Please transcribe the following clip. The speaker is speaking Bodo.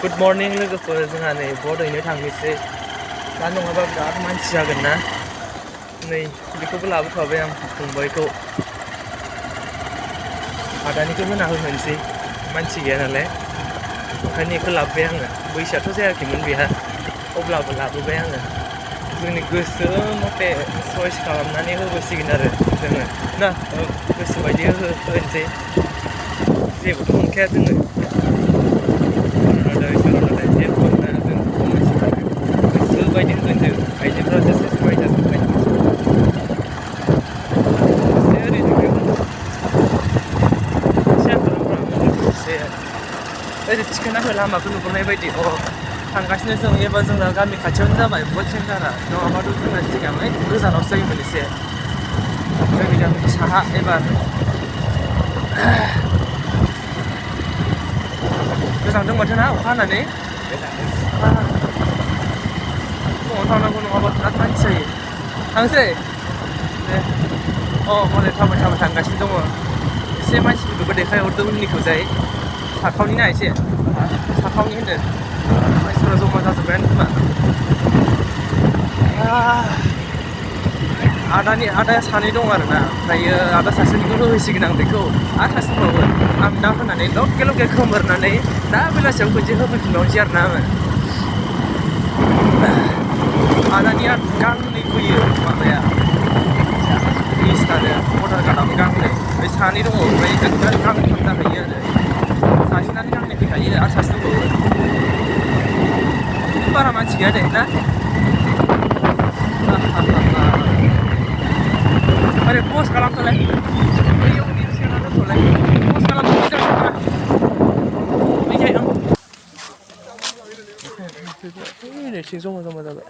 Good morning लोगोफोर जोंहा नै बड'यैनो थांनोसै दा नङाबा बिराद मानसि जागोन ना नै बेखौबो लाबोफाबाय आं फंबायखौ आदानिखौ होना होनोसै मानसि गैया नालाय ओंखायनो बेखौ लाबोबाय आङो बैसोआथ' जायाखैमोन बेहा अब्लाबो लाबोबाय आङो जोंनि गोसो मथे चइस खालामनानै होबोसिगोन आरो जोङो ना गोसो बायदि होनोसै जेबोथ' मोनखाया जोङो बायदि होगोन जों आइजोफ्रासो सेस बायजाजोब्बाय एसे ओरैनो एसे ओरै थिखोना हो लामाखौ नुहुरनाय बायदि थांगासिनो जों एबार जोंना गामि खाथियावनो जाबाय बहुत सेन्टारा नङाबाथ' जोंना सिगाङै गोजानावसो जायोमोन एसे जोंनि गामिनि साहा एबार गोजांदों माथो ना अखा हानानै फुङाव थांनांगौ नङाबा बिराद मानसि जायो थांसै दे हनै थाबाय थाबाय थांगासिनो दङ एसे मानसिफोरखौबो देखायहरदों उननिखौजाय साखावनि ना एसे साखावनि होनो मानसिफोरा जमा जाजोब्बायानो खोमा आदाया सानै दं आरो ना ओमफ्रायो आदा सासेनिखौ होहैसिगोन आं बेखौ आरो सासे दंबावो आं दा होनानै लगे लगे खोमोरनानै दा बेलासियाव खनसे होफैफिनबावनोसै आरो ना आङो आदानिया गांनै फैयो माबाया लिस्टआनो भटार कार्डआबो गांनै बे सानै दङ ओमफ्राय जोंना गांनैखौनो जाहैयो आरो सासेनानो गांनै फैखायो आरो सासे दंबावो बारा मानसि गैया दे ना अरे पस्ट खालामथ'लाय बैयाव सोना दोनथ'लाय पस्ट खालामनो मोजां बैहाय आं नै सिं जमा जमा जाबाय